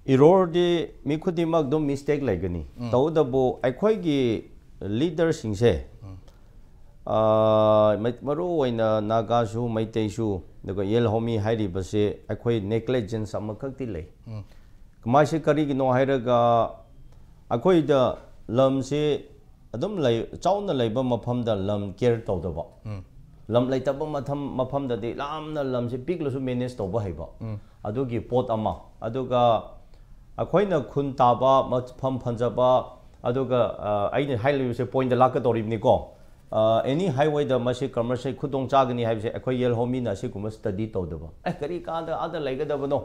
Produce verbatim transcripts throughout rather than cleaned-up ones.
Errorꯗꯤ ꯃꯤ ꯈꯨꯗꯤꯡꯃꯛ ꯑꯗꯨꯝ mistake ꯂꯩꯒꯅꯤ꯫ ꯇꯧꯕꯇꯕꯨ ꯑꯩꯈꯣꯏꯒꯤ leaderꯁꯤꯡꯁꯦ, ꯑ, ꯃꯩ-, ꯃꯔꯨ ꯑꯣꯏꯅ ꯅꯥꯒꯥꯁꯨ, ꯃꯩꯇꯩꯁꯨ, ꯑꯗꯨꯒ ꯌꯦꯜꯍꯧꯃꯤ ꯍꯥꯏꯔꯤꯕꯁꯦ ꯑꯩꯈꯣꯏ negligence ꯑꯃꯈꯛꯇꯤ ꯂꯩ꯫ ꯃꯥꯁꯦ ꯀꯔꯤꯒꯤꯅꯣ ꯍꯥꯏꯔꯒ, ꯑꯩꯈꯣꯏꯗ ꯂꯝꯁꯦ ꯑꯗꯨꯝ ꯂꯩ, ꯆꯥꯎꯅ ꯂꯩꯕ ꯃꯐꯝꯗ ꯂꯝ care ꯇꯧꯗꯕ, ꯂꯝ ꯂꯩꯇꯕ ꯃꯐꯝ, ꯃꯐꯝꯗꯗꯤ ꯌꯥꯝꯅ ꯂꯝꯁꯦ ꯄꯤꯛꯂꯁꯨ manage ꯇꯧꯕ ꯍꯩꯕ, ꯑꯗꯨꯒꯤ ꯄꯣꯠ ꯑꯃ꯫ ꯑꯗꯨꯒ ꯑꯩꯈꯣꯏꯅ ꯈꯨꯟ ꯇꯥꯕ, ꯃꯐꯝ ꯐꯖꯕ, ꯑꯗꯨꯒ, ꯑ, ꯑꯩꯅ ꯍꯥꯏꯔꯤꯕꯁꯦ pointꯇ ꯂꯥꯛꯀꯗꯧꯔꯤꯕꯅꯤꯀꯣ꯫ ꯑ, any highwayꯗ ꯃꯁꯤ commercial ꯈꯨꯗꯣꯡ ꯆꯥꯒꯅꯤ ꯍꯥꯏꯕꯁꯦ ꯑꯩꯈꯣꯏ ꯌꯦꯜꯍꯧꯃꯤꯅ ꯑꯁꯤꯒꯨꯝꯕ study ꯇꯧꯗꯕ꯫ "ꯑꯦ, ꯀꯔꯤ ꯀꯥꯟꯗ ꯑꯥꯗ ꯂꯩꯒꯗꯕꯅꯣ?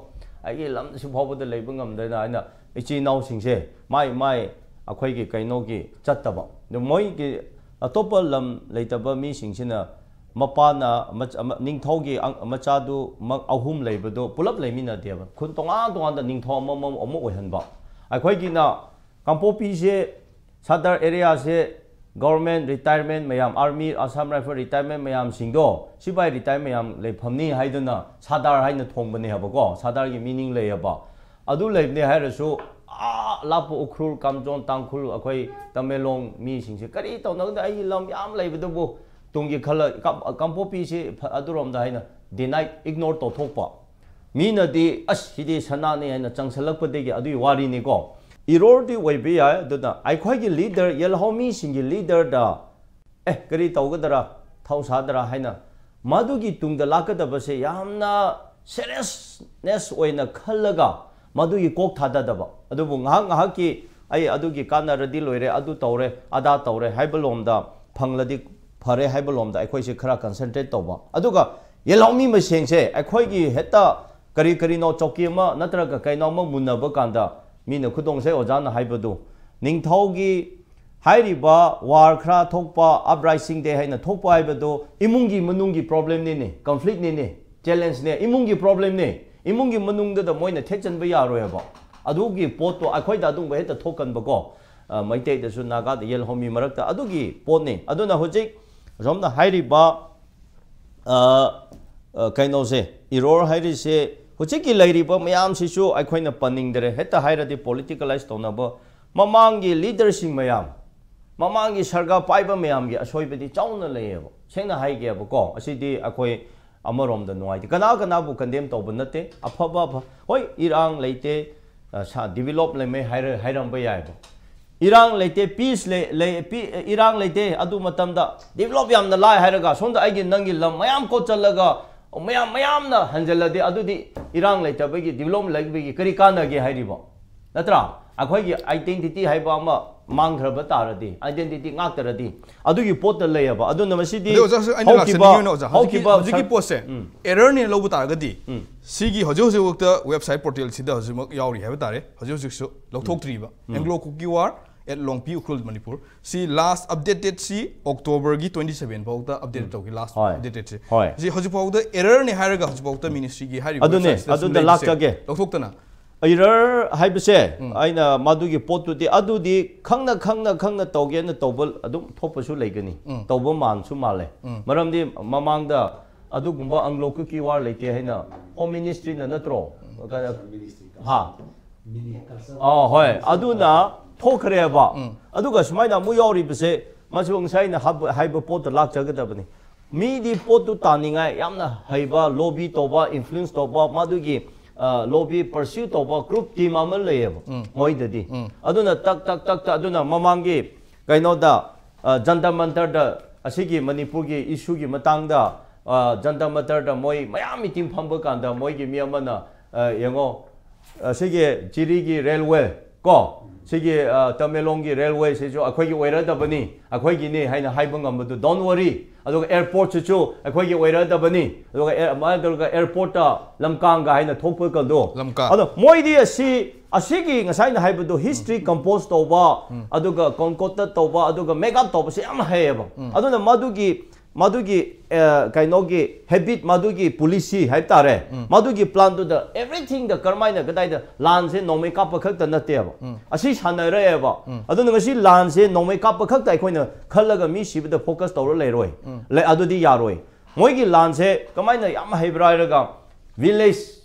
ꯑꯩꯒꯤ ꯂꯝ ꯑꯁꯤ ꯐꯥꯎꯕꯗ ꯂꯩꯕ ꯉꯝꯗꯅ" ꯍꯥꯏꯅ ꯏꯆꯤꯜ ꯏꯅꯥꯎꯁꯤꯡꯁꯦ ꯃꯥꯏ ꯃꯥꯏ ꯑꯩꯈꯣꯏꯒꯤ ꯀꯩꯅꯣꯒꯤ ꯆꯠꯇꯕ꯫ ꯑꯗꯨ ꯃꯣꯏꯒꯤ ꯑꯇꯣꯞꯄ ꯂꯝ ꯂꯩꯇꯕ ꯃꯤꯁꯤꯡꯁꯤꯅ ꯃꯄꯥꯅ ꯃꯆ-, ꯑꯃ-, ꯅꯤꯡꯊꯧꯒꯤ ꯑꯪ-, ꯃꯆꯥꯗꯨ ꯃ-, ꯑꯍꯨꯝ ꯂꯩꯕꯗꯣ ꯄꯨꯂꯞ ꯂꯩꯃꯤꯟꯅꯗꯦꯕ꯫ ꯈꯨꯟ ꯇꯣꯉꯥꯟ ꯇꯣꯉꯥꯟꯗ ꯅꯤꯡꯊꯧ ꯑꯃꯃꯝ ꯑꯃꯨꯛ ꯑꯣꯏꯍꯟꯕ꯫ ꯑꯩꯈꯣꯏꯒꯤꯅ ꯀꯥꯡꯄꯣꯛꯄꯤꯁꯦ, ꯁꯥꯗꯔ areaꯁꯦ, government retirement ꯃꯌꯥꯝ, army, Assam Rifle retirement ꯃꯌꯥꯝꯁꯤꯡꯗꯣ, ꯁꯤꯐꯥꯏ retire ꯃꯌꯥꯝ ꯂꯩꯐꯝꯅꯤ ꯍꯥꯏꯗꯨꯅ ꯁꯥꯗꯔ ꯍꯥꯏꯅ ꯊꯣꯡꯕꯅꯦ ꯍꯥꯏꯕꯀꯣ꯫ ꯁꯥꯗꯔꯒꯤ meaning ꯂꯩꯌꯦꯕ꯫ ꯑꯗꯨ ꯂꯩꯕꯅꯦ ꯍꯥꯏꯔꯁꯨ, ꯑꯥ ꯂꯥꯞꯄ ꯎꯈ꯭ꯔꯨꯜ, ꯀꯥꯝꯖꯣꯟ, ꯇꯥꯡꯈꯨꯜ, ꯑꯩꯈꯣꯏ ꯇꯃꯦꯡꯂꯣꯡ ꯃꯤꯁꯤꯡꯁꯦ ꯀꯔꯤ ꯇꯧꯅꯒꯗ, ꯑꯩꯒꯤ ꯂꯝ ꯌꯥꯝ ꯂꯩꯕꯗꯨꯕꯨ ꯇꯨꯡꯒꯤ ꯈꯜꯂ ꯀꯥꯝ-, ꯀꯥꯡꯄꯣꯛꯄꯤꯁꯤ ꯐ-, ꯑꯗꯨꯔꯣꯝꯗ ꯍꯥꯏꯅ deny, ignore ꯇꯧꯊꯣꯛꯄ꯫ ꯃꯤꯅꯗꯤ "ꯑꯁ, ꯁꯤꯗꯤ ꯁꯅꯥꯅꯤ" ꯍꯥꯏꯅ ꯆꯪꯁꯤꯜꯂꯛꯄꯗꯒꯤ ꯑꯗꯨꯒꯤ ꯋꯥꯔꯤꯅꯤꯀꯣ꯫ Errorꯗꯤ ꯑꯣꯏꯕ ꯌꯥꯏ, ꯑꯗꯨꯅ ꯑꯩꯈꯣꯏꯒꯤ leader, ꯌꯦꯜꯍꯧꯃꯤꯁꯤꯡꯒꯤ leaderꯗ "ꯑꯦ, ꯀꯔꯤ ꯇꯧꯒꯗ꯭ꯔꯥ, ꯊꯧ ꯁꯥꯗ꯭ꯔꯥ" ꯍꯥꯏꯅ ꯃꯗꯨꯒꯤ ꯇꯨꯡꯗ ꯂꯥꯛꯀꯗꯕꯁꯦ ꯌꯥꯝꯅ seriousness ꯑꯣꯏꯅ ꯈꯜꯂꯒ ꯃꯗꯨꯒꯤ ꯀꯣꯛ ꯊꯥꯗꯗꯕ꯫ ꯑꯗꯨꯕꯨ ꯉꯥꯏꯍꯥꯛ ꯉꯥꯏꯍꯥꯛꯀꯤ "ꯑꯩ ꯑꯗꯨꯒꯤ ꯀꯥꯟꯅꯔꯗꯤ ꯂꯣꯏꯔꯦ, ꯑꯗꯨ ꯇꯧꯔꯦ, ꯑꯗꯥ ꯇꯧꯔꯦ" ꯍꯥꯏꯕ ꯂꯣꯝꯗ, ꯐꯪꯂꯗꯤ ꯐꯔꯦ ꯍꯥꯏꯕ ꯂꯣꯝꯗ ꯑꯩꯈꯣꯏꯁꯦ ꯈꯔ concentrate ꯇꯧꯕ꯫ ꯑꯗꯨꯒ ꯌꯦꯜꯍꯧꯃꯤ ꯃꯁꯦꯟꯁꯦ ꯑꯩꯈꯣꯏꯒꯤ ꯍꯦꯛꯇ ꯀꯔꯤ ꯀꯔꯤꯅꯣ ꯆꯧꯀꯤ ꯑꯃ ꯅꯠꯇ꯭ꯔꯒ ꯀꯩꯅꯣ ꯑꯃ ꯃꯨꯟꯅꯕ ꯀꯥꯟꯗ ꯃꯤꯅ ꯈꯨꯗꯣꯡꯁꯦ ꯑꯣꯖꯥꯅ ꯍꯥꯏꯕꯗꯨ, ꯅꯤꯡꯊꯧꯒꯤ ꯍꯥꯏꯔꯤꯕ war ꯈꯔ ꯊꯣꯛꯄ, uprising day ꯍꯥꯏꯅ ꯊꯣꯛꯄ ꯍꯥꯏꯕꯗꯨ ꯏꯃꯨꯡꯒꯤ ꯃꯅꯨꯡꯒꯤ problemꯅꯤꯅꯦ, conflictꯅꯤꯅꯦ, challengeꯅꯦ, ꯏꯃꯨꯡꯒꯤ problemꯅꯦ꯫ ꯏꯃꯨꯡꯒꯤ ꯃꯅꯨꯡꯗꯨꯗ ꯃꯣꯏꯅ ꯊꯦꯠꯆꯟꯕ ꯌꯥꯔꯣꯏꯕ꯫ ꯑꯗꯨꯒꯤ ꯄꯣꯠꯇꯣ ꯑꯩꯈꯣꯏꯗ ꯑꯗꯨꯒꯨꯝꯕ ꯍꯦꯛꯇ ꯊꯣꯛꯀꯟꯕꯀꯣ꯫ ꯑ, ꯃꯩꯇꯩꯗꯁꯨ, ꯅꯥꯒꯥꯗ, ꯌꯦꯜꯍꯧꯃꯤ ꯃꯔꯛꯇ ꯑꯗꯨꯒꯤ ꯄꯣꯠꯅꯤ꯫ ꯑꯗꯨꯅ ꯍꯧꯖꯤꯛ ꯑꯁꯣꯝꯅ ꯍꯥꯏꯔꯤꯕ, ꯑ, ꯑ, ꯀꯩꯅꯣꯁꯦ, error ꯍꯥꯏꯔꯤꯁꯦ ꯍꯧꯖꯤꯛꯀꯤ ꯂꯩꯔꯤꯕ ꯃꯌꯥꯝꯁꯤꯁꯨ ꯑꯩꯈꯣꯏꯅ ꯄꯟꯅꯤꯡꯗ꯭ꯔꯦ, ꯍꯦꯛꯇ ꯍꯥꯏꯔꯗꯤ ꯄꯣꯂꯤꯇꯤꯀꯦꯂꯥꯏꯁ ꯇꯧꯅꯕ, ꯃꯃꯥꯡꯒꯤ ꯂꯤꯗꯔꯁꯤꯡ ꯃꯌꯥꯝ, ꯃꯃꯥꯡꯒꯤ ꯁꯔꯒꯥ ꯄꯥꯏꯕ ꯃꯌꯥꯝꯒꯤ ꯑꯁꯣꯏꯕꯗꯤ ꯆꯥꯎꯅ ꯂꯩꯌꯦꯕ꯫ ꯁꯦꯡꯅ ꯍꯥꯏꯒꯦꯕꯀꯣ, ꯑꯁꯤꯗꯤ ꯑꯩꯈꯣꯏ ꯑꯃꯔꯣꯝꯗ ꯅꯨꯡꯉꯥꯏꯇꯦ꯫ ꯀꯅꯥ ꯀꯅꯥꯕꯨ ꯀꯟꯗꯦꯝ ꯇꯧꯕ ꯅꯠꯇꯦ꯫ ꯑꯐꯕ ꯑꯐ-, ꯍꯣꯏ, ꯏꯔꯥꯡ ꯂꯩꯇꯦ, ꯑ, ꯁꯥ-, ꯗꯤꯕꯦꯂꯞ ꯂꯩꯃꯩ ꯍꯥꯏꯔ-, ꯍꯥꯏꯔꯝꯕ ꯌꯥꯏꯕ꯫ ꯏꯔꯥꯡ ꯂꯩꯇꯦ, ꯄꯤꯁ ꯂꯩ, ꯂꯩ, ꯄꯤ-, ꯏꯔꯥꯡ ꯂꯩꯇꯦ, ꯑꯗꯨ ꯃꯇꯝꯗ ꯗꯤꯕꯦꯂꯞ ꯌꯥꯝꯅ ꯂꯥꯏ ꯍꯥꯏꯔꯒ ꯁꯣꯝꯗ ꯑꯩꯒꯤ ꯅꯪꯒꯤ ꯂꯝ ꯃꯌꯥꯝ ꯀꯣꯠꯆꯜꯂꯒ ꯃꯌꯥꯝ, ꯃꯌꯥꯝꯅ ꯍꯟꯖꯜꯂꯗꯤ ꯑꯗꯨꯗꯤ ꯏꯔꯥꯡ ꯂꯩꯇꯕꯒꯤ, ꯗꯤꯕꯦꯂꯞ ꯂꯩꯕꯒꯤ ꯀꯔꯤ ꯀꯥꯟꯅꯒꯦ ꯍꯥꯏꯔꯤꯕ? ꯅꯠꯇ꯭ꯔꯥ? ꯑꯩꯈꯣꯏꯒꯤ ꯑꯥꯏꯗꯦꯟꯇꯤꯇꯤ ꯍꯥꯏꯕ ꯑꯃ ꯃꯥꯡꯈ꯭ꯔꯕ ꯇꯥꯔꯗꯤ, ꯑꯥꯏꯗꯦꯟꯇꯤꯇꯤ ꯉꯥꯛꯇꯔꯗꯤ ꯑꯗꯨꯒꯤ ꯄꯣꯠꯇ ꯂꯩꯌꯦꯕ꯫ ꯑꯗꯨꯅ ꯃꯁꯤꯗꯤ ꯑꯗꯣ ꯑꯣꯖꯥ, ꯑꯩꯅ ꯍꯧꯈꯤꯕ, ꯂꯥꯛꯆꯅꯤꯡꯉꯤꯅ ꯑꯣꯖꯥ, ꯍꯧꯖꯤꯛꯀꯤ, ꯍꯧꯈꯤꯕ ꯍꯧꯖꯤꯛꯀꯤ ꯁꯔ-, ꯄꯣꯠꯁꯦ ꯎꯝ꯫ ꯑꯦꯔꯔꯅꯦ ꯂꯧꯕ ꯇꯥꯔꯒꯗꯤ, ꯎꯝ꯫ ꯁꯤꯒꯤ ꯍꯧꯖꯤꯛ ꯍꯧꯖꯤꯛ ꯋꯦꯕꯁꯥꯏꯠ ꯄꯣꯔꯇꯦꯜꯁꯤꯗ ꯍꯧꯖꯤꯛꯃꯛ ꯌꯥꯎꯔꯤ ꯍꯥꯏꯕ ꯇꯥꯔꯦ꯫ ꯍꯧꯖꯤꯛ ꯍꯧꯖꯤꯛꯁꯨ ꯂꯧꯊꯣꯛꯇ꯭ꯔꯤꯕ ꯎꯝ꯫ Anglo Kuki War at Longpi Ukhrul Manipur꯫ ꯁꯤ ꯂꯥꯁ ꯑꯞꯗꯦꯇꯦꯠꯁꯤ ꯑꯣꯛꯇꯣꯕꯔꯒꯤ twenty seven ꯐꯥꯎꯗ ꯑꯞꯗꯦꯠ ꯎꯝ꯫ ꯇꯧꯈꯤ, ꯂꯥꯁ ꯍꯣꯏ꯫ ꯑꯞꯗꯦꯇꯦꯠꯁꯤ꯫ ꯍꯣꯏ꯫ ꯁꯤ ꯍꯧꯖꯤꯛ ꯐꯥꯎꯗ ꯑꯦꯔꯔꯅꯦ ꯍꯥꯏꯔꯒ ꯍꯧꯖꯤꯛ ꯐꯥꯎꯗ ꯃꯤꯅꯤꯁꯇ꯭ꯔꯤꯒꯤ ꯍꯥꯏꯔꯤꯕ ꯑꯗꯨꯅꯦ, ꯋꯦꯕꯁꯥꯏꯠꯁꯤꯗ ꯁꯨꯝ ꯑꯗꯨꯗ ꯂꯩꯔꯤꯁꯦ ꯂꯥꯛꯆꯒꯦ꯫ ꯂꯧꯊꯣꯛꯇꯅ꯫ ꯑꯦꯔꯔ ꯍꯥꯏꯕꯁꯦ ꯎꯝ꯫ ꯑꯩꯅ ꯃꯗꯨꯒꯤ ꯄꯣꯠꯇꯨꯗꯤ, ꯑꯗꯨꯗꯤ ꯈꯪꯅ, ꯈꯪꯅ, ꯈꯪꯅ ꯇꯧꯒꯦꯅ ꯇꯧꯕ ꯑꯗꯨꯝ ꯊꯣꯛꯄꯁꯨ ꯂꯩꯒꯅꯤ꯫ ꯎꯝ꯫ ꯇꯧꯕ ꯃꯥꯟꯁꯨ ꯃꯥꯜꯂꯦ꯫ ꯎꯝ꯫ ꯃꯔꯝꯗꯤ ꯃꯃꯥꯡꯗ ꯑꯗꯨꯒꯨꯝꯕ Anglo Kuki War ꯂꯩꯇꯦ ꯍꯥꯏꯅ ꯍꯣꯝ ꯃꯤꯅꯤꯁꯇ꯭ꯔꯤꯅ ꯅꯠꯇ꯭ꯔꯣ? ꯍꯥ? ꯑꯥ, ꯍꯣꯏ, ꯑꯗꯨꯅ ꯊꯣꯛꯈ꯭ꯔꯦꯕ꯫ ꯎꯝ꯫ ꯑꯗꯨꯒ ꯁꯨꯃꯥꯏꯅ ꯑꯃꯨꯛ ꯌꯥꯎꯔꯤꯕꯁꯦ, ꯃꯁꯤ ꯉꯁꯥꯏ ꯑꯩꯅ ꯍꯥꯏꯕ, ꯍꯥꯏꯕ ꯄꯣꯠꯇ ꯂꯥꯛꯆꯒꯗꯕꯅꯤ꯫ ꯃꯤꯗꯤ ꯄꯣꯠꯇꯨ ꯇꯥꯅꯤꯡꯉꯥꯏ ꯌꯥꯝꯅ ꯍꯩꯕ, ꯂꯣꯕꯤ ꯇꯧꯕ, ꯏꯟꯐ꯭ꯂꯨꯌꯦꯟꯁ ꯇꯧꯕ, ꯃꯗꯨꯒꯤ, ꯑ, ꯂꯣꯕꯤ ꯄꯔꯁ꯭ꯌꯨ ꯇꯧꯕ ꯒ꯭ꯔꯨꯞ ꯇꯤꯝ ꯑꯃ ꯂꯩꯌꯦꯕ ꯎꯝ꯫ ꯃꯣꯏꯗꯗꯤ꯫ ꯎꯝ꯫ ꯑꯗꯨꯅ ꯇꯛ, ꯇꯛ, ꯇꯛ, ꯇꯛ, ꯑꯗꯨꯅ ꯃꯃꯥꯡꯒꯤ ꯀꯩꯅꯣꯗ, ꯑ, ꯖꯟꯇꯔ ꯃꯟꯇꯔꯗ ꯑꯁꯤꯒꯤ ꯃꯅꯤꯄꯨꯔꯒꯤ ꯏꯁꯨꯒꯤ ꯃꯇꯥꯡꯗ, ꯑ, ꯖꯟꯇꯔ ꯃꯟꯇꯔꯗ ꯃꯣꯏ ꯃꯌꯥꯝ ꯃꯤꯇꯤꯡ ꯐꯝꯕ ꯀꯥꯟꯗ ꯃꯣꯏꯒꯤ ꯃꯤ ꯑꯃꯅ, ꯑ, ꯌꯦꯡꯉꯣ, ꯑ, ꯁꯤꯒꯤ ꯖꯤꯔꯤꯒꯤ ꯔꯦꯜꯋꯦ ꯀꯣ, ꯁꯤꯒꯤ, ꯑ, ꯇꯃꯦꯡꯂꯣꯡꯒꯤ ꯔꯦꯜꯋꯦꯁꯤꯁꯨ ꯑꯩꯈꯣꯏꯒꯤ ꯑꯣꯏꯔꯗꯕꯅꯤ, ꯑꯩꯈꯣꯏꯒꯤꯅꯤ ꯍꯥꯏꯅ ꯍꯥꯏꯕ ꯉꯝꯕꯗꯨ, don't worry꯫ ꯑꯗꯨꯒ ꯑꯦꯌꯔꯄꯣꯔꯠꯁꯤꯁꯨ ꯑꯩꯈꯣꯏꯒꯤ ꯑꯣꯏꯔꯗꯕꯅꯤ꯫ ꯑꯗꯨꯒ ꯑꯦ-, ꯑꯗꯨꯒ ꯑꯦꯌꯔꯄꯣꯔꯠꯇ ꯂꯝꯀꯥꯡꯒ ꯍꯥꯏꯅ ꯊꯣꯛꯄ ꯀꯗꯣ꯫ ꯂꯝꯀꯥ꯫ ꯑꯗꯣ ꯃꯣꯏꯗꯤ ꯑꯁꯤ, ꯑꯁꯤꯒꯤ ꯉꯁꯥꯏꯅ ꯍꯥꯏꯕꯗꯣ, ꯍꯤꯁꯇ꯭ꯔꯤ ꯀꯝꯄꯣꯖ ꯇꯧꯕ, ꯎꯝ꯫ ꯑꯗꯨꯒ ꯀꯣꯟꯀꯣꯠꯇ ꯇꯧꯕ, ꯑꯗꯨꯒ ꯃꯦꯛ ꯑꯞ ꯇꯧꯕꯁꯦ ꯌꯥꯝ ꯍꯩꯌꯦꯕ꯫ ꯎꯝ꯫ ꯑꯗꯨꯅ ꯃꯗꯨꯒꯤ, ꯃꯗꯨꯒꯤ, ꯑ, ꯀꯩꯅꯣꯒꯤ ꯍꯦꯕꯤꯠ, ꯃꯗꯨꯒꯤ ꯄꯣꯂꯤꯁꯤ ꯍꯥꯏꯕ ꯇꯥꯔꯦ, ꯎꯝ꯫ ꯃꯗꯨꯒꯤ ꯄ꯭ꯂꯥꯟꯗꯨꯗ ꯑꯦꯚ꯭ꯔꯤꯊꯤꯡꯗ ꯀꯔꯝꯍꯥꯏꯅ ꯀꯗꯥꯏꯗ ꯂꯥꯟꯁꯦ ꯅꯣꯡꯃꯩ ꯀꯥꯞꯄ ꯈꯛꯇ ꯅꯠꯇꯦꯕ꯫ ꯎꯝ꯫ ꯑꯁꯤ ꯁꯥꯟꯅꯔꯛꯑꯦꯕ꯫ ꯎꯝ꯫ ꯑꯗꯨꯅ ꯉꯁꯤ ꯂꯥꯟꯁꯦ ꯅꯣꯡꯃꯩ ꯀꯥꯞꯄ ꯈꯛꯇ ꯑꯩꯈꯣꯏꯅ ꯈꯜꯂꯒ ꯃꯤ ꯁꯤꯕꯗ ꯐꯣꯀꯁ ꯇꯧꯔ ꯂꯩꯔꯣꯏ꯫ ꯎꯝ꯫ ꯂꯩ-, ꯑꯗꯨꯗꯤ ꯌꯥꯔꯣꯏ꯫ ꯃꯣꯏꯒꯤ ꯂꯥꯟꯁꯦ ꯀꯃꯥꯏꯅ ꯌꯥꯝ ꯍꯩꯕ꯭ꯔꯥ ꯍꯥꯏꯔꯒ, ꯚꯤꯂꯦꯖ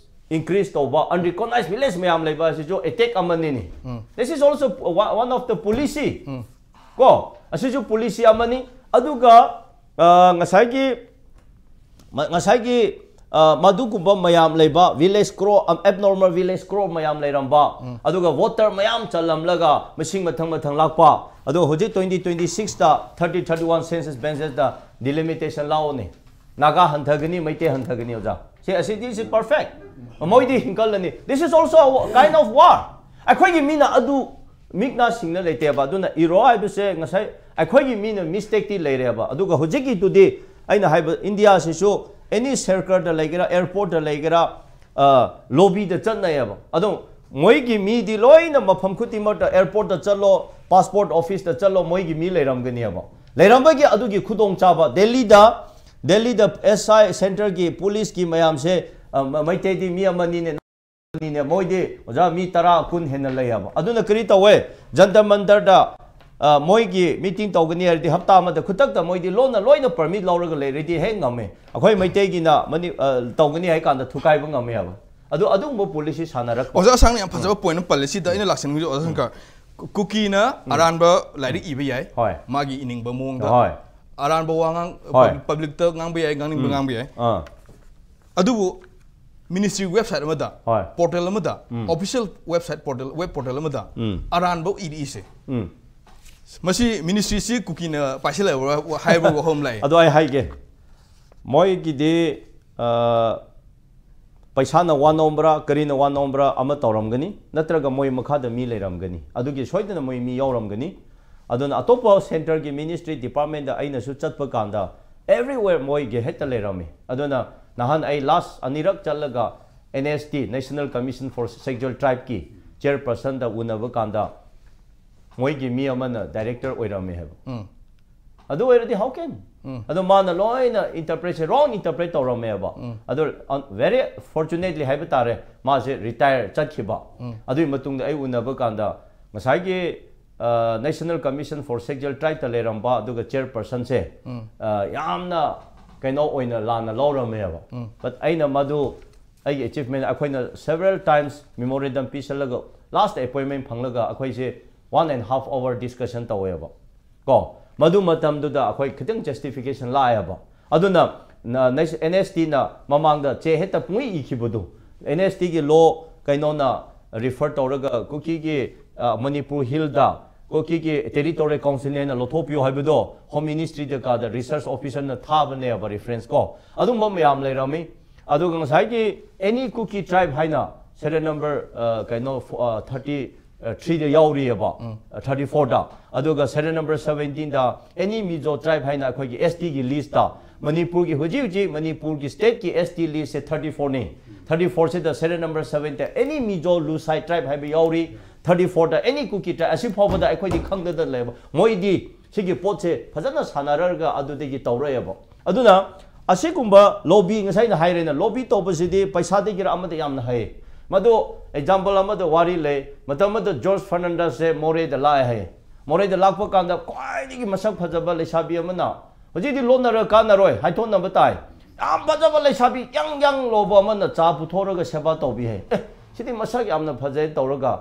increase ꯇꯧꯕ, unrecognized village ꯃꯌꯥꯝ ꯂꯩꯕ ꯑꯁꯤꯁꯨ attack ꯑꯃꯅꯤꯅꯤ꯫ This is also one of the policy꯫ ꯀꯣ, ꯑꯁꯤꯁꯨ policy ꯑꯃꯅꯤ꯫ ꯑꯗꯨꯒ ꯑ, ꯉꯁꯥꯏꯒꯤ ꯃ- ꯉꯁꯥꯏꯒꯤ ꯑ, ꯃꯗꯨꯒꯨꯝꯕ ꯃꯌꯥꯝ ꯂꯩꯕ, village crore, ꯑ, abnormal village crore ꯃꯌꯥꯝ ꯂꯩꯔꯝꯕ, ꯑꯗꯨꯒ voter ꯃꯌꯥꯝ ꯆꯜꯂꯝꯂꯒ ꯃꯁꯤꯡ ꯃꯊꯪ ꯃꯊꯪ ꯂꯥꯛꯄ꯫ ꯑꯗꯣ ꯍꯧꯖꯤꯛ twenty twenty sixꯇ thirty thirty one census censusꯇ delimitation ꯂꯥꯛꯑꯣꯅꯦ꯫ ꯅꯥꯒꯥ ꯍꯟꯊꯒꯅꯤ, ꯃꯩꯇꯩ ꯍꯟꯊꯒꯅꯤ, ꯑꯣꯖꯥ꯫ ꯁꯤ ꯑꯁꯤꯗꯤ, ꯁꯤ perfect꯫ ꯃꯣꯏꯗꯤ ꯍꯤꯡꯀꯠꯂꯅꯤ꯫ This is also a kind of war꯫ ꯑꯩꯈꯣꯏꯒꯤ ꯃꯤꯅ ꯑꯗꯨ ꯃꯤꯛꯅ ꯁꯤꯡꯅ ꯂꯩꯇꯦꯕ꯫ ꯑꯗꯨꯅ ꯏꯔꯣ ꯍꯥꯏꯕꯁꯦ ꯉꯁꯥꯏ ꯑꯩꯈꯣꯏꯒꯤ ꯃꯤꯅ mistakeꯇꯤ ꯂꯩꯔꯦꯕ꯫ ꯑꯗꯨꯒ ꯍꯧꯖꯤꯛꯀꯤꯗꯨꯗꯤ ꯑꯩꯅ ꯍꯥꯏꯕ, ꯏꯟꯗꯤꯌꯥꯁꯤꯁꯨ any circleꯗ ꯂꯩꯒꯦꯔꯥ, airportꯇ ꯂꯩꯒꯦꯔꯥ, ꯑ, lobbyꯗ ꯆꯠꯅꯩꯌꯦꯕ꯫ ꯑꯗꯣ ꯃꯣꯏꯒꯤ ꯃꯤꯗꯤ ꯂꯣꯏꯅ ꯃꯐꯝ ꯈꯨꯗꯤꯡꯃꯛꯇ, airportꯇ ꯆꯠꯂꯣ, passport officeꯇ ꯆꯠꯂꯣ, ꯃꯣꯏꯒꯤ ꯃꯤ ꯂꯩꯔꯝꯒꯅꯦꯕ꯫ ꯂꯩꯔꯝꯕꯒꯤ ꯑꯗꯨꯒꯤ ꯈꯨꯗꯣꯡꯆꯥꯕ ꯗꯦꯜꯂꯤꯗ, ꯗꯦꯜꯂꯤꯗ SI centreꯒꯤ policeꯀꯤ ꯃꯌꯥꯝꯁꯦ, ꯑ, ꯃ- ꯃꯩꯇꯩꯗꯤ ꯃꯤ ꯑꯃꯅꯤꯅꯦ, ꯑꯅꯤꯅꯦ, ꯃꯣꯏꯗꯤ ꯑꯣꯖꯥ ꯃꯤ ꯇꯔꯥ, ꯀꯨꯟ ꯍꯦꯟꯅ ꯂꯩꯌꯦꯕ꯫ ꯑꯗꯨꯅ ꯀꯔꯤ ꯇꯧꯋꯦ? ꯖꯟꯇꯔ ꯃꯟꯇꯔꯗ, ꯑ, ꯃꯣꯏꯒꯤ meeting ꯇꯧꯒꯅꯤ ꯍꯥꯏꯔꯗꯤ ꯍꯞꯇꯥ ꯑꯃꯗ ꯈꯨꯗꯛꯇ ꯃꯣꯏꯗꯤ ꯂꯣꯟꯅ ꯂꯣꯏꯅ permit ꯂꯧꯔꯒ ꯂꯩꯔꯗꯤ ꯍꯦꯛ ꯉꯝꯃꯦ꯫ ꯑꯩꯈꯣꯏ ꯃꯩꯇꯩꯒꯤꯅ ꯃꯅꯤ-, ꯑ, ꯇꯧꯒꯅꯤ ꯍꯥꯏ ꯀꯥꯟꯗ ꯊꯨꯒꯥꯏꯕ ꯉꯝꯃꯦꯕ꯫ ꯑꯗꯨ ꯑꯗꯨꯒꯨꯝꯕ policy ꯁꯥꯟꯅꯔꯛꯄ꯫ ꯑꯣꯖꯥ ꯑꯁꯥꯡꯅ ꯌꯥꯝ ꯐꯖꯕ point ꯑꯃ ꯄꯜꯂꯦ꯫ ꯁꯤꯗ ꯑꯩꯅ ꯂꯥꯛꯁꯟꯅꯤꯡꯉꯤꯁꯦ, ꯑꯣꯖꯥ ꯁꯪꯀꯔ, ꯀꯨ- ꯀꯨꯀꯤꯅ ꯑꯔꯥꯟꯕ ꯂꯥꯏꯔꯤꯛ ꯏꯕ ꯌꯥꯏ, ꯍꯣꯏ꯫ ꯃꯥꯒꯤ ꯏꯅꯤꯡꯕ ꯃꯑꯣꯡꯗ꯫ ꯍꯣꯏ꯫ ꯑꯔꯥꯟꯕ ꯋꯥ ꯉꯥꯡ-, ꯍꯣꯏ꯫ Public- publicꯇ ꯉꯥꯡꯕ ꯌꯥꯏ, ꯉꯥꯡꯅꯤꯡꯕ ꯎꯝ꯫ ꯉꯥꯡꯕ ꯌꯥꯏ꯫ ꯑꯥ꯫ ꯑꯗꯨꯕꯨ ministry website ꯑꯃꯗ, ꯍꯣꯏ꯫ Portal ꯑꯃꯗ, ꯎꯝ꯫ Official website portal, web portal ꯑꯃꯗ ꯎꯝ꯫ ꯑꯔꯥꯟꯕ ꯏꯔꯛꯏꯁꯦ꯫ ꯎꯝ꯫ ꯃꯁꯤ ministryꯁꯤ ꯀꯨꯀꯤꯅ ꯄꯥꯏꯁꯤꯜꯂꯛꯑꯕ꯭ꯔꯥ ꯍꯥꯏꯕ ꯋꯥꯐꯝ ꯂꯥꯛꯑꯦ꯫ ꯑꯗꯣ ꯑꯩ ꯍꯥꯏꯒꯦ, ꯃꯣꯏꯒꯤꯗꯤ, ꯑ, ꯄꯩꯁꯥꯅ ꯋꯥ ꯅꯣꯝꯕ꯭ꯔꯥ, ꯀꯔꯤꯅ ꯋꯥ ꯅꯣꯝꯕ꯭ꯔꯥ ꯑꯃ ꯇꯧꯔꯝꯒꯅꯤ, ꯅꯠꯇ꯭ꯔꯒ ꯃꯣꯏ ꯃꯈꯥꯗ ꯃꯤ ꯂꯩꯔꯝꯒꯅꯤ꯫ ꯑꯗꯨꯒꯤ ꯁꯣꯏꯗꯅ ꯃꯣꯏ ꯃꯤ ꯌꯥꯎꯔꯝꯒꯅꯤ꯫ ꯑꯗꯨꯅ ꯑꯇꯣꯞꯄ centreꯒꯤ ministry departmentꯇ ꯑꯩꯅꯁꯨ ꯆꯠꯄ ꯀꯥꯟꯗ everywhere ꯃꯣꯏꯒꯤ ꯍꯦꯛꯇ ꯂꯩꯔꯝꯃꯤ꯫ ꯑꯗꯨꯅ ꯅꯍꯥꯟ ꯑꯩ last ꯑꯅꯤꯔꯛ ꯆꯠꯂꯒ NST, National Commission for Scheduled Tribeꯀꯤ chairpersonꯗ ꯎꯅꯕ ꯀꯥꯟꯗ ꯃꯣꯏꯒꯤ ꯃꯤ ꯑꯃꯅ director ꯑꯣꯏꯔꯝꯃꯦ ꯍꯥꯏꯕ꯫ ꯎꯝ꯫ ꯑꯗꯨ ꯑꯣꯏꯔꯗꯤ how can? ꯎꯝ꯫ ꯑꯗꯣ ꯃꯥꯅ ꯂꯣꯏꯅ interpretꯁꯦ wrong interpret ꯇꯧꯔꯝꯃꯦꯕ꯫ ꯎꯝ꯫ ꯑꯗꯣ, uh, very fortunately ꯍꯥꯏꯕ ꯇꯥꯔꯦ, ꯃꯥꯁꯦ retire ꯆꯠꯈꯤꯕ꯫ ꯎꯝ꯫ ꯑꯗꯨꯒꯤ ꯃꯇꯨꯡꯗ ꯑꯩ ꯎꯅꯕ ꯀꯥꯟꯗ ꯉꯁꯥꯏꯒꯤ, ꯑ, National Commission for Scheduled Tribeꯇ ꯂꯩꯔꯝꯕ ꯑꯗꯨꯒ chairpersonꯁꯦ, ꯎꯝ꯫ ꯑ, ꯌꯥꯝꯅ ꯀꯩꯅꯣ ꯑꯣꯏꯅ ꯂꯥꯟꯅ ꯂꯧꯔꯝꯃꯦꯕ꯫ ꯎꯝ꯫ But ꯑꯩꯅ ꯃꯗꯨ ꯑꯩꯒꯤ achievement ꯑꯩꯈꯣꯏꯅ several times memorandum ꯄꯤꯁꯜꯂꯒ last appointment ꯐꯪꯂꯒ ꯑꯩꯈꯣꯏꯁꯦ one and half hour discussion ꯇꯧꯋꯦꯕ ꯀꯣ꯫ ꯃꯗꯨ ꯃꯇꯝꯗꯨꯗ ꯑꯩꯈꯣꯏ ꯈꯤꯇꯪ justification ꯂꯥꯛꯑꯦꯕ꯫ ꯑꯗꯨꯅ ꯅ- ꯅꯩ- N S T ꯅ ꯃꯃꯥꯡꯗ ꯆꯦ ꯍꯦꯛꯇ ꯄꯨꯡꯏ ꯏꯈꯤꯕꯗꯨ, N S T ꯒꯤ law ꯀꯩꯅꯣꯅ refer ꯇꯧꯔꯒ ꯀꯨꯀꯤꯒꯤ ꯑ, ꯃꯅꯤꯄꯨꯔ ꯍꯤꯜꯗ ꯀꯨꯀꯤꯒꯤ territorial council ꯍꯥꯏꯅ ꯂꯧꯊꯣꯛꯄꯤꯌꯨ ꯍꯥꯏꯕꯗꯣ Home Ministry ꯗ ꯀꯥꯗ research officer ꯅ ꯊꯥꯕꯅꯦꯕ reference ꯀꯣ꯫ ꯑꯗꯨꯝꯕ ꯃꯌꯥꯝ ꯂꯩꯔꯝꯃꯤ꯫ ꯑꯗꯨꯒ ꯉꯁꯥꯏꯒꯤ any Kuki tribe ꯍꯥꯏꯅ serial number ꯑ, ꯀꯩꯅꯣ ꯐꯣ- ꯑ, thirty three ꯗ ꯌꯥꯎꯔꯤꯑꯕ, thirty four ꯗ꯫ ꯑꯗꯨꯒ serial number seventeen ꯗ any Mizo tribe ꯍꯥꯏꯅ ꯑꯩꯈꯣꯏꯒꯤ S T ꯒꯤ list ꯇ, ꯃꯅꯤꯄꯨꯔꯒꯤ ꯍꯧꯖꯤꯛ ꯍꯧꯖꯤꯛ ꯃꯅꯤꯄꯨꯔꯒꯤ state ꯀꯤ S T list ꯁꯦ thirty four ꯅꯤ꯫ Thirty four ꯁꯤꯗ serial number seven ꯗ any Mizo Lusai tribe ꯍꯥꯏꯕ ꯌꯥꯎꯔꯤ꯫ Thirty four ꯗ any Kuki tribe, ꯑꯁꯤ ꯐꯥꯎꯕꯗ ꯑꯩꯈꯣꯏꯗꯤ ꯈꯪꯗꯗ ꯂꯩꯕ꯫ ꯃꯣꯏꯗꯤ ꯁꯤꯒꯤ ꯄꯣꯠꯁꯦ ꯐꯖꯅ ꯁꯥꯟꯅꯔꯒ ꯑꯗꯨꯗꯒꯤ ꯇꯧꯔꯛꯑꯦꯕ꯫ ꯑꯗꯨꯅ ꯑꯁꯤꯒꯨꯝꯕ lobby, ꯉꯁꯥꯏꯅ ꯍꯥꯏꯔꯦꯅ, lobby ꯇꯧꯕꯁꯤꯗꯤ ꯄꯩꯁꯥꯗꯒꯤꯔ ꯑꯃꯗ ꯌꯥꯝꯅ ꯍꯩ꯫ ꯃꯗꯨ example ꯑꯃꯗ ꯋꯥꯔꯤ ꯂꯩ꯫ ꯃꯇꯝ ꯑꯃꯗ George Fernandez ꯁꯦ ꯃꯣꯔꯦꯗ ꯂꯥꯛꯑꯦ ꯍꯥꯏꯌꯦ꯫ ꯃꯣꯔꯦꯗ ꯂꯥꯛꯄ ꯀꯥꯟꯗ ꯈ꯭ꯋꯥꯏꯗꯒꯤ ꯃꯁꯛ ꯐꯖꯕ ꯂꯩꯁꯥꯕꯤ ꯑꯃꯅ, ꯍꯧꯖꯤꯛꯇꯤ ꯂꯣꯟꯅꯔ ꯀꯥꯟꯅꯔꯣꯏ, ꯍꯥꯏꯊꯣꯛꯅꯕ ꯇꯥꯏ, ꯌꯥꯝ ꯐꯖꯕ ꯂꯩꯁꯥꯕꯤ ꯌꯥꯡ ꯌꯥꯡ ꯂꯧꯕ ꯑꯃꯅ ꯆꯥ ꯄꯨꯊꯣꯔꯒ ꯁꯦꯕꯥ ꯇꯧꯕꯤ ꯍꯥꯏ꯫ ꯑꯦ, ꯁꯤꯗꯤ ꯃꯁꯛ ꯌꯥꯝꯅ ꯐꯖꯩ ꯇꯧꯔꯒ,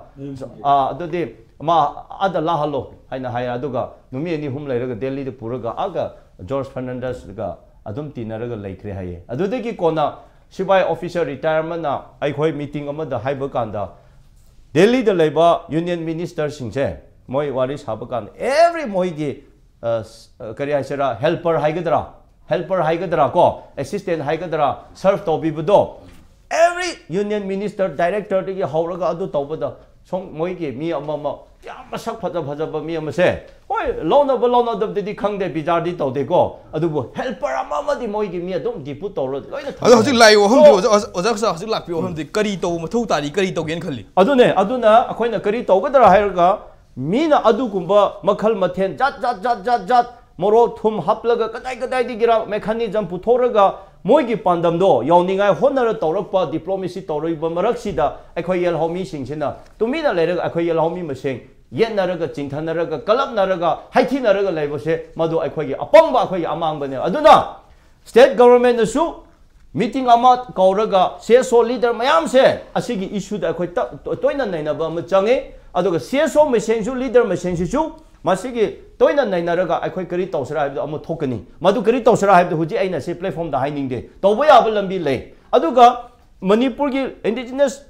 ꯑꯥ, ꯑꯗꯨꯗꯤ ꯃꯥ ꯑꯥꯗ ꯂꯥꯛꯍꯜꯂꯣ ꯍꯥꯏꯅ ꯍꯥꯏ꯫ ꯑꯗꯨꯒ ꯅꯨꯃꯤꯠ ꯑꯅꯤ ꯑꯍꯨꯝ ꯂꯩꯔꯒ ꯗꯦꯜꯂꯤꯗ ꯄꯨꯔꯒ ꯑꯥꯒ George Fernandez ꯒ ꯑꯗꯨꯝ ꯇꯤꯟꯅꯔꯒ ꯂꯩꯈ꯭ꯔꯦ ꯍꯥꯏꯌꯦ꯫ ꯑꯗꯨꯗꯒꯤ ꯀꯣꯟꯅ ꯁꯤꯐꯥꯏ officer retire ꯑꯃꯅ ꯑꯩꯈꯣꯏ meeting ꯑꯃꯗ ꯍꯥꯏꯕ ꯀꯥꯟꯗ, ꯗꯦꯜꯂꯤꯗ ꯂꯩꯕ union minister ꯁꯤꯡꯁꯦ ꯃꯣꯏ ꯋꯥꯔꯤ ꯁꯥꯕ ꯀꯥꯟꯗ every ꯃꯣꯏꯒꯤ ꯑ, ꯁ- ꯑ, ꯀꯔꯤ ꯍꯥꯏꯁꯤꯔꯥ, helper ꯍꯥꯏꯒꯗ꯭ꯔꯥ, helper ꯍꯥꯏꯒꯗ꯭ꯔꯥ ꯀꯣ, assistant ꯍꯥꯏꯒꯗ꯭ꯔꯥ, serve ꯇꯧꯕꯤꯕꯗꯣ, every union minister, director ꯗꯒꯤ ꯍꯧꯔꯒ ꯑꯗꯨ ꯇꯧꯕꯗ ꯁꯣꯝ ꯃꯣꯏꯒꯤ ꯃꯤ ꯑꯃꯃ ꯌꯥꯝ ꯃꯁꯛ ꯐꯖ ꯐꯖꯕ ꯃꯤ ꯑꯃꯁꯦ, ꯍꯣꯏ, ꯂꯧꯅꯕ ꯂꯧꯅꯗꯕꯗꯗꯤ ꯈꯪꯗꯦ, ꯕꯤꯆꯥꯔꯗꯤ ꯇꯧꯗꯦꯀꯣ, ꯑꯗꯨꯕꯨ helper ꯑꯃꯃꯗꯤ ꯃꯣꯏꯒꯤ ꯃꯤ ꯑꯗꯨꯝ depute ꯇꯧꯔ ꯂꯣꯏꯅ ꯑꯗꯣ ꯍꯧꯖꯤꯛ ꯊꯝꯃꯦ꯫ ꯂꯥꯛꯏ ꯋꯥꯐꯝꯗꯤ So ꯑꯣꯖꯥ, ꯑꯣꯖꯥ, ꯑꯣꯖꯥ ꯁꯥ ꯍꯧꯖꯤꯛ ꯂꯥꯛꯄꯤꯌꯣ ꯋꯥꯐꯝꯗꯤ ꯀꯔꯤ ꯇꯧꯕ ꯃꯊꯧ ꯇꯥꯔꯤ, ꯀꯔꯤ ꯇꯧꯒꯦꯅ ꯈꯜꯂꯤ? ꯑꯗꯨꯅꯦ, ꯑꯗꯨꯅ ꯑꯩꯈꯣꯏꯅ ꯀꯔꯤ ꯇꯧꯒꯗ꯭ꯔꯥ ꯍꯥꯏꯔꯒ, ꯃꯤꯅ ꯑꯗꯨꯒꯨꯝꯕ ꯃꯈꯜ ꯃꯊꯦꯜ ꯖꯥꯠ ꯖꯥꯠ ꯖꯥꯠ ꯖꯥꯠ ꯖꯥꯠ, ꯃꯣꯔꯣꯛ ꯊꯨꯝ ꯍꯥꯞꯂꯒ ꯀꯗꯥꯏ ꯀꯗꯥꯏꯗꯒꯤꯔ mechanism ꯄꯨꯊꯣꯛꯂꯒ ꯃꯣꯏꯒꯤ ꯄꯥꯟꯗꯝꯗꯣ ꯌꯧꯅꯤꯡꯉꯥꯏ ꯍꯣꯠꯅꯔ ꯇꯧꯔꯛꯄ diplomacy ꯇꯧꯔꯛꯏꯕ ꯃꯔꯛꯁꯤꯗ, ꯑꯩꯈꯣꯏ ꯌꯦꯜꯍꯧꯃꯤꯁꯤꯡꯁꯤꯅ ꯇꯨꯃꯤꯟꯅ ꯂꯩꯔꯒ ꯑꯩꯈꯣꯏ ꯌꯦꯜꯍꯧꯃꯤ ꯃꯁꯦꯟ ꯌꯦꯠꯅꯔꯒ, ꯆꯤꯡꯊꯅꯔꯒ, ꯀꯂꯞꯅꯔꯒ, ꯍꯥꯏꯊꯤꯅꯔꯒ ꯂꯩꯕꯁꯦ, ꯃꯗꯨ ꯑꯩꯈꯣꯏꯒꯤ ꯑꯄꯪꯕ, ꯑꯩꯈꯣꯏꯒꯤ ꯑꯃꯥꯡꯕꯅꯦ꯫ ꯑꯗꯨꯅ state government ꯅꯁꯨ meeting ꯑꯃ ꯀꯧꯔꯒ C S O leader ꯃꯌꯥꯝꯁꯦ ꯑꯁꯤꯒꯤ issue ꯗ ꯑꯩꯈꯣꯏ ꯇ- ꯇꯣꯏꯅ ꯅꯩꯅꯕ ꯑꯃ ꯆꯪꯉꯤ꯫ ꯑꯗꯨꯒ C S O ꯃꯁꯦꯟꯁꯨ, leader ꯃꯁꯦꯟꯁꯤꯁꯨ ꯃꯁꯤꯒꯤ ꯇꯣꯏꯅ ꯅꯩꯅꯔꯒ ꯑꯩꯈꯣꯏ ꯀꯔꯤ ꯇꯧꯁꯤꯔꯥ ꯍꯥꯏꯕꯗꯣ ꯑꯃ ꯊꯣꯛꯀꯅꯤ꯫ ꯃꯗꯨ ꯀꯔꯤ ꯇꯧꯁꯤꯔꯥ ꯍꯥꯏꯕꯗꯣ ꯍꯧꯖꯤꯛ ꯑꯩꯅ ꯁꯤ platform ꯗ ꯍꯥꯏꯅꯤꯡꯗꯦ꯫ ꯇꯧꯕ ꯌꯥꯕ ꯂꯝꯕꯤ ꯂꯩ꯫ ꯑꯗꯨꯒ ꯃꯅꯤꯄꯨꯔꯒꯤ indigenous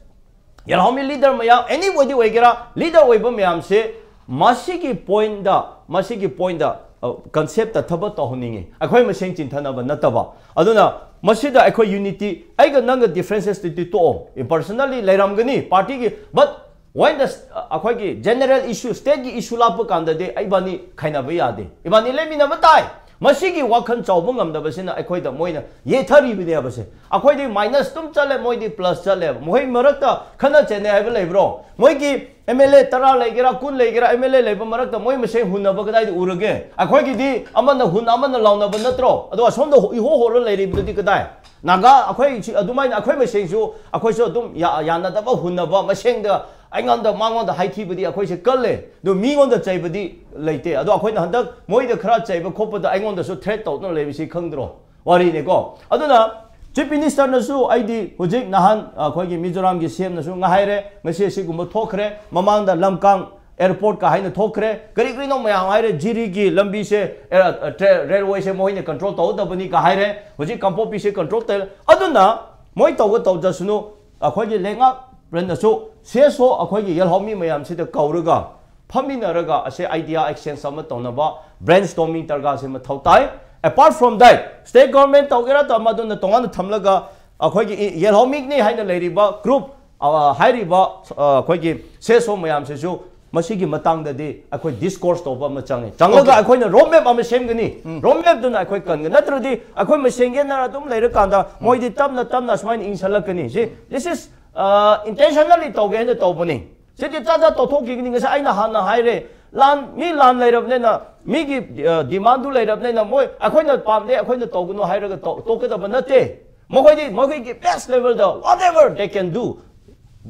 ꯌꯦꯜꯍꯧꯃꯤ leader ꯃꯌꯥꯝ, anybody ꯑꯣꯏꯒꯦꯔꯥ, leader ꯑꯣꯏꯕ ꯃꯌꯥꯝꯁꯦ ꯃꯁꯤꯒꯤ point ꯗ, ꯃꯁꯤꯒꯤ point ꯗ, ꯑ, concept ꯇ ꯊꯕꯛ ꯇꯧꯍꯟꯅꯤꯡꯉꯤ, ꯑꯩꯈꯣꯏ ꯃꯁꯦꯟ ꯆꯤꯟꯊꯅꯕ ꯅꯠꯇꯕ꯫ ꯑꯗꯨꯅ ꯃꯁꯤꯗ ꯑꯩꯈꯣꯏ unity, ꯑꯩꯒ ꯅꯪꯒ differences ꯇꯤ ꯇꯣꯛꯑꯣ, personally ꯂꯩꯔꯝꯒꯅꯤ party ꯒꯤ, but when the, ꯑꯩꯈꯣꯏꯒꯤ general issue, state ꯀꯤ issue ꯂꯥꯛꯄ ꯀꯥꯟꯗꯗꯤ ꯏꯕꯥꯅꯤ ꯈꯥꯏꯅꯕ ꯌꯥꯗꯦ, ꯏꯕꯥꯅꯤ ꯂꯩꯃꯤꯟꯅꯕ ꯇꯥꯏ꯫ ꯃꯁꯤꯒꯤ ꯋꯥꯈꯜ ꯆꯥꯎꯕ ꯉꯝꯗꯕꯁꯤꯅ ꯑꯩꯈꯣꯏꯗ ꯃꯣꯏꯅ ꯌꯦꯠꯊꯔꯤꯕꯅꯦꯕꯁꯦ꯫ ꯑꯩꯈꯣꯏꯗꯤ minus ꯑꯗꯨꯝ ꯆꯠꯂꯦ, ꯃꯣꯏꯗꯤ plus ꯆꯠꯂꯦ꯫ ꯃꯈꯣꯏ ꯃꯔꯛꯇ ꯈꯠꯅ ꯆꯩꯅꯩ ꯍꯥꯏꯕ ꯂꯩꯕ꯭ꯔꯣ? ꯃꯣꯏꯒꯤ M L A ꯇꯔꯥ ꯂꯩꯒꯦꯔꯥ, ꯀꯨꯟ ꯂꯩꯒꯦꯔꯥ, M L A ꯂꯩꯕ ꯃꯔꯛꯇ ꯃꯣꯏ ꯃꯁꯦꯟ ꯍꯨꯟꯅꯕ ꯀꯗꯥꯏꯗ ꯎꯔꯒꯦ? ꯑꯩꯈꯣꯏꯒꯤꯗꯤ ꯑꯃꯅ ꯍꯨꯟ ꯑꯃꯅ ꯂꯥꯎꯅꯕ ꯅꯠꯇ꯭ꯔꯣ? ꯑꯗꯣ ꯑꯁꯣꯝꯗ ꯏꯍꯣ ꯍꯣꯔ ꯂꯩꯔꯤꯕꯗꯨꯗꯤ ꯀꯗꯥꯏ? ꯅꯥꯒꯥ ꯑꯩꯈꯣꯏ ꯁꯤ-, ꯑꯗꯨꯃꯥꯏꯅ ꯑꯩꯈꯣꯏ ꯃꯁꯦꯟꯁꯨ ꯑꯩꯈꯣꯏꯁꯨ ꯑꯗꯨꯝ ꯌꯥ-, ꯌꯥꯅꯗꯕ ꯍꯨꯟꯅꯕ, ꯃꯁꯦꯟꯗ ꯑꯩꯉꯣꯟꯗ ꯃꯉꯣꯟꯗ ꯍꯥꯏꯊꯤꯕꯗꯤ ꯑꯩꯈꯣꯏꯁꯦ ꯀꯜꯂꯦ, ꯑꯗꯨ ꯃꯤꯉꯣꯟꯗ ꯆꯩꯕꯗꯤ ꯂꯩꯇꯦ꯫ ꯑꯗꯣ ꯑꯩꯈꯣꯏꯅ ꯍꯟꯗꯛ ꯃꯣꯏꯗ ꯈꯔ ꯆꯩꯕ ꯈꯣꯠꯄꯗ ꯑꯩꯉꯣꯟꯗꯁꯨ threat ꯇꯧꯗꯨꯅ ꯂꯩꯕꯁꯤ ꯈꯪꯗ꯭ꯔꯣ? ꯋꯥꯔꯤꯅꯤꯀꯣ꯫ ꯑꯗꯨꯅ Chief Minister ꯅꯁꯨ, ꯑꯩꯗꯤ ꯍꯧꯖꯤꯛ ꯅꯍꯥꯟ ꯑꯩꯈꯣꯏꯒꯤ ꯃꯤꯖꯣꯔꯥꯝꯒꯤ C M ꯅꯁꯨ ꯉꯥꯏꯔꯦ, ꯉꯁꯤ ꯑꯁꯤꯒꯨꯝꯕ ꯊꯣꯛꯈ꯭ꯔꯦ, ꯃꯃꯥꯡꯗ ꯂꯝꯀꯥꯡ airport ꯀ ꯍꯥꯏꯅ ꯊꯣꯛꯈ꯭ꯔꯦ, ꯀꯔꯤ ꯀꯔꯤꯅꯣ ꯃꯌꯥꯝ ꯍꯥꯏꯔꯦ, ꯖꯤꯔꯤꯒꯤ ꯂꯝꯕꯤꯁꯦ, ꯑꯦ, ꯇ꯭ꯔꯦ-, railway ꯁꯦ ꯃꯈꯣꯏꯅ control ꯇꯧꯒꯗꯕꯅꯤ ꯀ ꯍꯥꯏꯔꯦ, ꯍꯧꯖꯤꯛ ꯀꯥꯡꯄꯣꯛꯄꯤꯁꯦ control ꯇꯧ꯫ ꯑꯗꯨꯅ ꯃꯣꯏ ꯇꯧꯒ ꯇꯧꯖꯁꯅꯨ, ꯑꯩꯈꯣꯏꯒꯤ ꯂꯩꯉꯥꯛ ꯄ꯭ꯔꯟꯅꯁꯨ C S O ꯑꯩꯈꯣꯏꯒꯤ ꯌꯦꯜꯍꯧꯃꯤ ꯃꯌꯥꯝꯁꯤꯗ ꯀꯧꯔꯒ ꯐꯝꯃꯤꯟꯅꯔꯒ ꯑꯁꯦ idea exchange ꯑꯃ ꯇꯧꯅꯕ brainstorming ꯗꯔꯀꯥꯔꯁꯦ ꯃꯊꯧ ꯇꯥꯏ꯫ Apart from that, state government ꯇꯧꯒꯦꯔꯥ ꯇꯧ, ꯃꯗꯨꯅ ꯇꯣꯉꯥꯟꯅ ꯊꯝꯂꯒ ꯑꯩꯈꯣꯏꯒꯤ ꯏ-, ꯌꯦꯜꯍꯧꯃꯤꯅꯤ ꯍꯥꯏꯅ ꯂꯩꯔꯤꯕ group, ꯑ, ꯍꯥꯏꯔꯤꯕ, ꯑ, ꯑꯩꯈꯣꯏꯒꯤ C S O ꯃꯌꯥꯝꯁꯤꯁꯨ ꯃꯁꯤꯒꯤ ꯃꯇꯥꯡꯗꯗꯤ ꯑꯩꯈꯣꯏ discourse ꯇꯧꯕ ꯑꯃ ꯆꯪꯉꯤ꯫ ꯆꯪꯂꯒ Okay. ꯑꯩꯈꯣꯏꯅ road map ꯑꯃ ꯁꯦꯝꯒꯅꯤ꯫ ꯎꯝ. Road map ꯗꯨꯅ ꯑꯩꯈꯣꯏ ꯀꯟꯒꯅꯤ꯫ ꯅꯠꯇ꯭ꯔꯗꯤ ꯑꯩꯈꯣꯏ ꯃꯁꯦꯟ ꯌꯦꯠꯅꯔ ꯑꯗꯨꯝ ꯂꯩꯔꯀꯥꯟꯗ ꯃꯣꯏꯗꯤ ꯇꯞꯅ ꯇꯞꯅ ꯑꯁꯨꯃꯥꯏꯅ ꯏꯟꯁꯤꯜꯂꯛꯀꯅꯤ꯫ ꯁꯤ, this is, ꯑ, intentionally ꯇꯧꯒꯦ ꯍꯥꯏꯅ ꯇꯧꯕꯅꯤ꯫ ꯁꯤꯗꯤ ꯆꯥ ꯆꯥ ꯇꯧꯊꯣꯛꯈꯤꯒꯅꯤ꯫ ꯉꯁꯥꯏ ꯑꯩꯅ ꯍꯥꯟꯅ ꯍꯥꯏꯔꯦ, ꯂꯥꯟ, ꯃꯤ ꯂꯥꯟ ꯂꯩꯔꯕꯅꯤꯅ, ꯃꯤꯒꯤ, ꯑ, demand ꯗꯨ ꯂꯩꯔꯕꯅꯤꯅ, ꯃꯣꯏ ꯑꯩꯈꯣꯏꯅ ꯄꯥꯝꯗꯦ, ꯑꯩꯈꯣꯏꯅ ꯇꯧꯒꯅꯨ ꯍꯥꯏꯔꯒ ꯇꯧ-, ꯇꯣꯛꯀꯗꯕ ꯅꯠꯇꯦ꯫ ꯃꯈꯣꯏꯗꯤ ꯃꯈꯣꯏꯒꯤ best level the whatever they can do,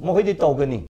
ꯃꯈꯣꯏꯗꯤ ꯇꯧꯒꯅꯤ꯫